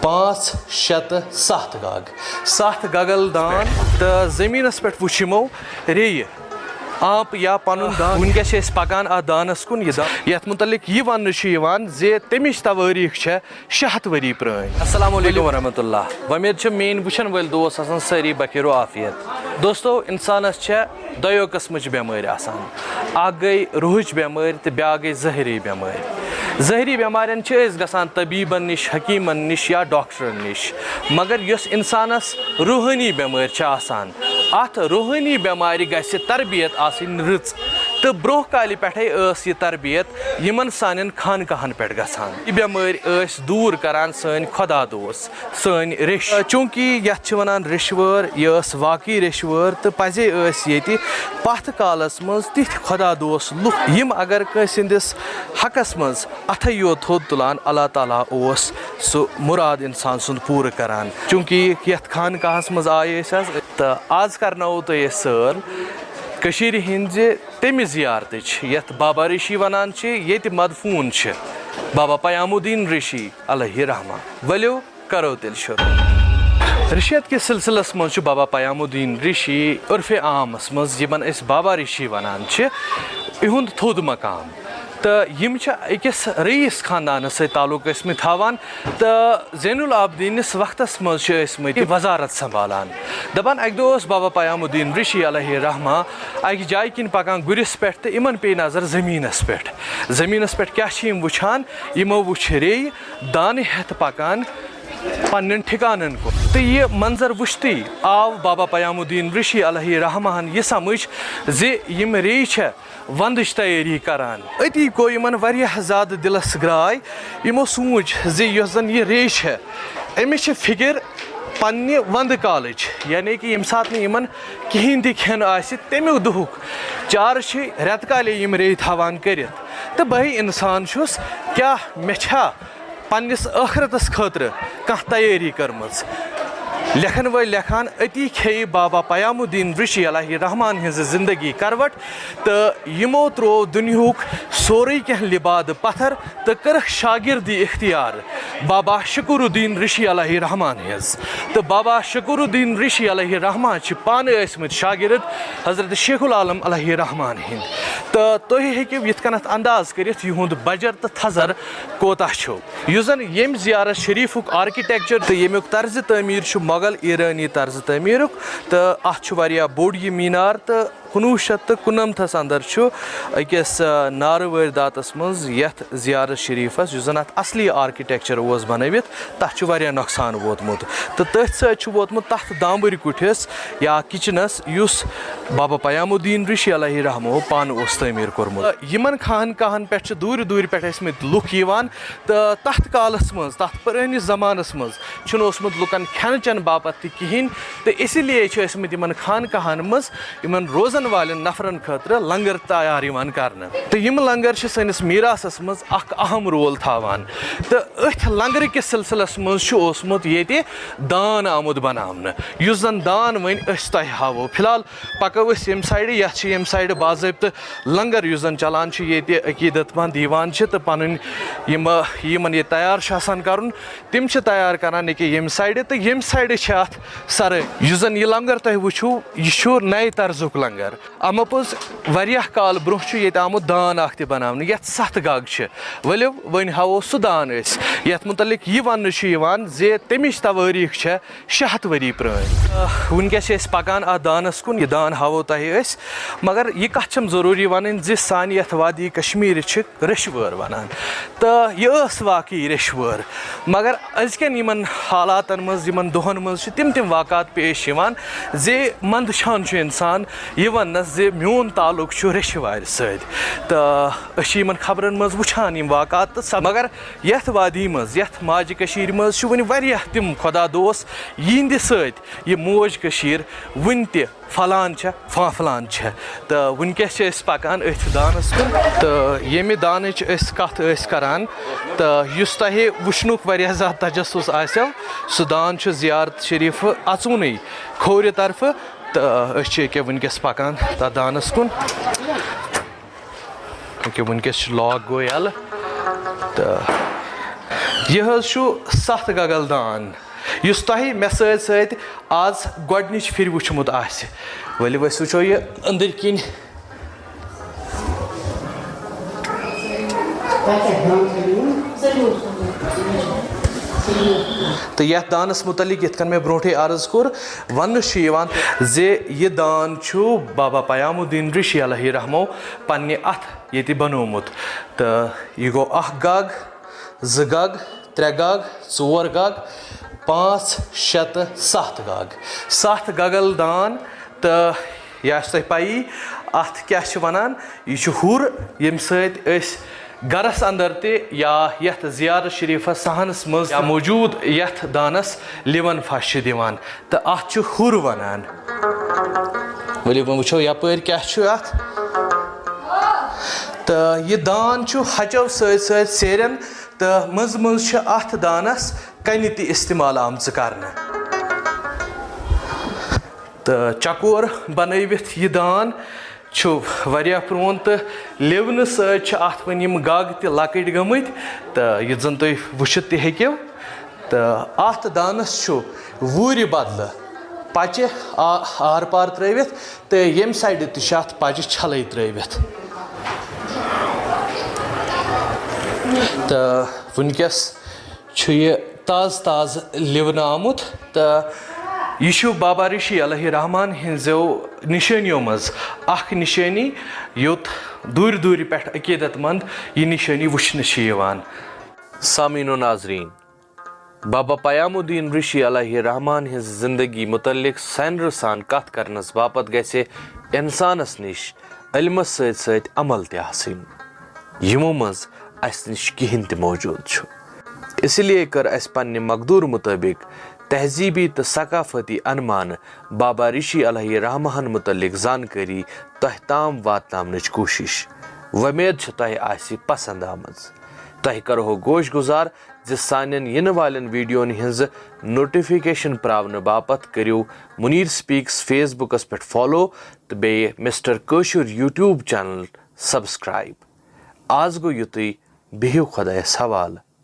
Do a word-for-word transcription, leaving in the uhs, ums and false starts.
پانٛژھ، شےٚ تہٕ ستھ گگ، ستھ گگل دان۔ تہٕ زٔمیٖنَس پٮ۪ٹھ وٕچھ یِمو ریٚیہِ آنٛپ یا پَنُن دان۔ وٕنکیٚس چھِ أسۍ پَکان اَتھ دانَس کُن، یہِ دان، یَتھ مُتعلِق یہِ وَننہٕ چھُ یِوان زِ تَمِچ توٲریٖخ چھےٚ شےٚ ہَتھ ؤری پرٛٲنۍ۔ السلام علیکم ورحمۃ اللہ۔ وۄمید چھِ میٛٲنۍ وٕچھَن وٲلۍ دوس آسَن سٲری بخیر و عافیت۔ دوستو، اِنسانَس چھےٚ دۄیو قٕسمٕچ بٮ۪مٲرۍ آسان۔ اَکھ گٔے روٗحٕچ بٮ۪مٲرۍ تہٕ بیٛاکھ گٔے ظٲہِری بٮ۪مٲرۍ۔ ظٲہِری بٮ۪مارٮ۪ن چھِ أسۍ گژھان طبیٖبَن نِش، حکیٖمَن نِش یا ڈاکٹرَن نِش، مگر یۄس اِنسانَس روٗحٲنی بٮ۪مٲرۍ چھِ آسان، اَتھ روٗحٲنی بٮ۪مارِ گژھِ تربیت آسٕنۍ رٕژ۔ تہٕ برٛونٛہہ کالہِ پٮ۪ٹھَے ٲس یہِ تربیت یِمَن سانٮ۪ن خانقاہَن پٮ۪ٹھ گژھان۔ یہِ بٮ۪مٲرۍ ٲسۍ دوٗر کَران سٲنۍ خۄدا دوس، سٲنۍ ریٚش۔ چوٗنٛکہِ یَتھ چھِ وَنان ریٚش وٲر، یہِ ٲس واقعی ریٚش وٲر، تہٕ پَزے ٲسۍ ییٚتہِ پَتھ کالَس منٛز تِتھۍ خۄدا دوس لُکھ، یِم اگر کٲنٛسہِ ہِنٛدِس حقَس منٛز اَتھَے یوت تھوٚد تُلان، اللہ تعالیٰ اوس سُہ مُراد اِنسان سُنٛد پوٗرٕ کَران۔ چوٗنٛکہِ یَتھ خانقاہَس منٛز آیہِ أسۍ آز، تہٕ آز کَرناوو تۄہہِ أسۍ سٲر کٔشیٖرِ ہِنٛدِ تَمہِ زِیارتٕچ، یَتھ بابا ریٖشی وَنان چھِ، ییٚتہِ مدفوٗن چھِ بابا پیام الدیٖن ریٖشی علیہ رحمہ۔ ؤلِو، کرو تیٚلہِ شروع۔ ریٚشیت کِس سلسلس منٛز چھُ بابا پیام الدین ریٖشی عرفِ عامس منٛز، یِمن أسۍ بابا ریٖشی ونان چھِ، یِہُنٛد تھوٚد مقام۔ تہٕ یِم چھِ أکِس رئیس خاندانس سۭتۍ تعلق ٲسمٕتۍ تھاوان، تہٕ زین العابدینس وقتس منٛز چھِ ٲسمٕتۍ وزارت سنبھالان۔ دپان، اکہِ دۄہ اوس بابا پیام الدین ریٖشی علیہ رحمہ اکہِ جایہِ کِنۍ پکان گُرِس پٮ۪ٹھ، تہٕ یِمن پیٚیہِ نظر زٔمیٖنس پٮ۪ٹھ۔ زٔمیٖنس پٮ۪ٹھ کیٛاہ چھِ یِم وٕچھان؟ یِمو وٕچھ ریٚیہِ دانہٕ ہٮ۪تھ پکان پننٮ۪ن ٹھکانن کُن۔ تہٕ یہِ منظر وٕچھتٕے آو بابا پیام الدین ریٖشی علیہ رحمہ ہن یہِ سمجھ زِ یِم ریٚیہِ چھےٚ ونٛدٕچ تیٲری کران۔ أتی گوٚو یِمن واریاہ زیادٕ دِلس گراے۔ یِمو سوٗنچ زِ یۄس زن یہِ ریٚیہِ چھےٚ، أمِس چھِ فِکر پننہِ ونٛدٕ کالٕچ، یعنی کہِ ییٚمہِ ساتہٕ نہٕ یِمن کِہینۍ تہِ کھٮ۪ن آسہِ، تمیُک دُہُک چارٕ چھِ رٮ۪تہٕ کالے یِم ریٚیہِ تھاوان کٔرِتھ۔ تہٕ بہٕ اِنسان چھُس، کیٛاہ مےٚ چھا پننِس ٲخرتس خٲطرٕ کانٛہہ تیٲری کٔرمٕژ؟ لیکھن وٲلۍ لیکھان، أتی کھیٚیہِ بابا پیام الدین ریٖشی علیہ رحمان ہٕنٛزِ زندگی کروٹ، تہٕ یِمو تروو دُنیہُک سورُے کینٛہہ لبادٕ پتھر تہٕ کٔرٕکھ شاگردی اختیار بابا شکر الدین ریٖشی علیہ رحمان ہٕنٛز۔ تہٕ بابا شکر الدین ریٖشی علیہ رحمان چھِ پانہٕ ٲسمٕتۍ شاگرد حضرت شیخ العالم علیہ رحمان ہٕنٛدۍ۔ تہٕ تُہۍ ہیٚکِو یِتھ کٔنٮ۪تھ انداز کٔرِتھ یِہُنٛد بجر تہٕ تھزر کوتاہ چھُ۔ یُس زن ییٚمہِ زیارت شریفُک آرکیٹیکچر تہٕ ییٚمیُک طرزِ تعمیٖر چھُ مۄغل ایرٲنی طرزِ تعمیٖرُک، تہٕ اتھ چھُ واریاہ بوٚڑ یہِ مینار، تہٕ کُنوُہ شیٚتھ تہٕ کُننمتھس اندر چھُ أکِس، آ، نارٕ وٲرۍ داتس منٛز یتھ زیارت شریفس، یُس زن اتھ اصلی آرکیٹیکچر اوس بنٲوِتھ، تتھ چھُ واریاہ نۄقصان ووتمُت، تہٕ تٔتھۍ سۭتۍ چھُ ووتمُت تتھ دامبٕرۍ کُٹھِس یا کچنس، یُس بابا پیام الدین ریٖشی علیہ رحمہ پانہٕ اوس تعمیٖر کوٚرمُت۔ یِمن خانقاہن پٮ۪ٹھ چھِ دوٗرِ دوٗرِ پٮ۪ٹھ ٲسمٕتۍ لُکھ یِوان، تہٕ تتھ کالس منٛز، تتھ پرٲنِس زمانس منٛز چھُنہٕ اوسمُت لُکن کھٮ۪نہٕ چٮ۪نہٕ باپتھ تہِ کِہینۍ، تہٕ اسی لیے چھِ ٲسمٕتۍ یِمن خانقاہن منٛز یِمن روزن والٮ۪ن نفرن خٲطرٕ لنگر تیار یِوان کرنہٕ۔ تہٕ یِم لنگر چھِ سٲنِس میراثس منٛز اکھ اہم رول تھاوان۔ تہٕ أتھۍ لنگرٕ کِس سلسلس منٛز چھُ اوسمُت ییٚتہِ دان آمُت بناونہٕ، یُس زن دان وۄنۍ أسۍ تۄہہِ ہاوو۔ فی الحال پکو أسۍ ییٚمہِ سایڈٕ، یتھ چھِ ییٚمہِ سایڈٕ باضٲبطہٕ لنگر، یُس زن چلان چھُ ییٚتہِ عقیدت مند یِوان چھِ تہٕ پنٕنۍ یِم، یِمن یہِ تیار چھُ آسان کرُن، تِم چھِ تیار کران ییٚکیٛاہ ییٚمہِ سایڈٕ، تہٕ ییٚمہِ سایڈٕ چھِ اتھ سرٲے۔ یُس زن یہِ لنگر تۄہہِ وٕچھِو، یہِ چھُ نَیہِ طرزُک لنگر۔ اما پوٚز، واریاہ کال برونٛہہ چھُ ییٚتہِ آمُت دان اکھ تہِ بناونہٕ، یتھ ستھ گگ چھِ۔ ؤلِو، وۄنۍ ہاوو سُہ دان أسۍ، یتھ مُتعلق یہِ وننہٕ چھُ یِوان زِ تمِچ توٲریٖخ چھےٚ شےٚ ہتھ ؤری پرٛٲنۍ۔ آہ، وٕنکیٚس چھِ أسۍ پکان اتھ دانس کُن، یہِ دان ہاوو تۄہہِ أسۍ، مگر یہِ کتھ چھم ضروٗری ونٕنۍ زِ سانہِ یتھ وادی کشمیرِ چھِ ریٚشوٲر ونان، تہٕ یہِ ٲس واقعی ریٚشوٲر۔ مگر أزکٮ۪ن یِمن حالاتن منٛز، یِمن دۄہن منٛز چھِ تِم تِم واقعات پیش یِوان زِ منٛدچھان چھُ انسان یہِ وننس زِ میون تعلق چھُ ریٚشوارِ سۭتۍ۔ تہٕ أسۍ چھِ یِمن خبرن منٛز وٕچھان یِم واقعات تہٕ سب-، مگر یتھ وادی منٛز، یتھ ماجہِ کٔشیٖرِ منٛز چھُ وُنہِ واریاہ تِم خۄدا دوس، یِہنٛدِ سۭتۍ یہِ موج کٔشیٖر وُنہِ تہِ پھۄلان چھےٚ، فانفلان چھےٚ۔ تہٕ وٕنکیٚس چھِ أسۍ پکان أتھۍ دانس کُن۔ تہٕ ییٚمہِ دانٕچ أسۍ کتھ ٲسۍ کران، تہٕ یُس تۄہہِ وٕچھنُک واریاہ زیادٕ تجسس آسیو، سُہ دان چھُ زیارت شریف اژوٗنٕے کھوورِ طرفہٕ۔ تہٕ أسۍ چھِ ییٚکیٛاہ وٕنکیٚس پکان تتھ دانس کُن۔ ییٚکیٛاہ وٕنکیٚس چھُ لاک گوٚو یَلہٕ۔ تہٕ یہِ حظ چھُ ستھ گگل دان، یُس تۄہہِ مےٚ سۭتۍ سۭتۍ آز گۄڈٕنِچ پھِرِ وٕچھمُت آسہِ۔ ؤلِو أسۍ وٕچھو یہِ أنٛدٕرۍ کِنۍ۔ تہٕ یَتھ دانَس مُتعلِق، یِتھ کٔنۍ مےٚ برونٛٹھٕے عرض کوٚر، وَننہٕ چھُ یِوان زِ یہِ دان چھُ بابا پیام الدین رشی علیہ رحمو پننہِ اَتھٕ ییٚتہِ بنوومُت۔ تہٕ یہِ گوٚو اَکھ گگ، زٕ گگ، ترٛےٚ گگ، ژور گگ، پانٛژھ، شےٚ تہٕ ستھ گگ۔ ستھ گگل دان۔ تہٕ یہِ آسہِ تۄہہِ پَیی، اَتھ کیٛاہ چھِ وَنان؟ یہِ چھُ ہُر، ییٚمہِ سۭتۍ أسۍ گَرَس اَندَر تہِ یا یَتھ زیارت شریٖفَس صحنَس منٛز یا موجوٗد یَتھ دانَس لِوَن پھَش چھِ دِوان، تہٕ اَتھ چھُ ہُر وَنان۔ ؤلِو وۄنۍ وٕچھو یَپٲرۍ کیٛاہ چھُ اَتھ۔ تہٕ یہِ دان چھُ ہَچَو سۭتۍ سۭتۍ سیرٮ۪ن تہٕ منٛزٕ منٛزٕ چھِ اَتھ دانَس کَنہِ تہِ استعمال آمژٕ کرنہٕ۔ تہٕ چکور بنٲوِتھ یہِ دان چھُ واریاہ پرٛون، تہٕ لِونہٕ سۭتۍ چھِ اَتھ وۄنۍ یِم گگ تہِ لۄکٕٹۍ گٔمٕتۍ، تہٕ یہِ زَن تُہۍ وٕچھِتھ تہِ ہیٚکِو۔ تہٕ اَتھ دانَس چھُ وُرِ بدلہٕ پچہِ آ-، آر پار ترٲوِتھ، تہٕ ییٚمہِ سایڈٕ تہِ چھِ اَتھ پچہِ چھلٕے ترٲوِتھ۔ تہٕ وٕنکیٚس چھُ یہِ تازٕ تازٕ لِونہٕ آمُت، تہٕ یہِ چھُ بابا رشی علیہ رحمان ہٕنٛزو نِشٲنیو منٛز اکھ نِشٲنی، یوٚت دوٗرِ دوٗرِ پٮ۪ٹھ عقیدت مند یہِ نِشٲنی وٕچھنہٕ چھِ یِوان۔ سامعین و ناظرین، بابا پیام الدین رشی علیہ رحمان ہٕنٛز زندگی متعلق سینرٕ سان کتھ کرنس باپتھ گژھِ انسانس نِش علمس سۭتۍ سۭتۍ عمل تہِ آسٕنۍ، یِمو منٛز اسہِ نِش کِہینۍ تہِ موجود چھُ۔ اسی لیے کٔر اسہِ پننہِ مقدور مطٲبق تہذیبی تہٕ ثقافتی انمانہٕ بابا رشی علیہ رحمہن متعلق زانکٲری تۄہہِ تام واتناونٕچ کوٗشش۔ وۄمید چھِ تۄہہِ آسہِ پسند آمٕژ۔ تۄہہِ کرہو گوش گزار زِ سانٮ۪ن یِنہٕ والٮ۪ن ویڈیون ہٕنٛز نوٹیفکیشن پراونہٕ باپتھ کٔرِو منیر سپیکس فیس بُکس پٮ۪ٹھ فالو تہٕ بیٚیہِ مسٹر کٲشُر YouTube چینل سبسکرائب۔ آز گوٚو یُتُے، بِہِو خۄدایس حوالہٕ۔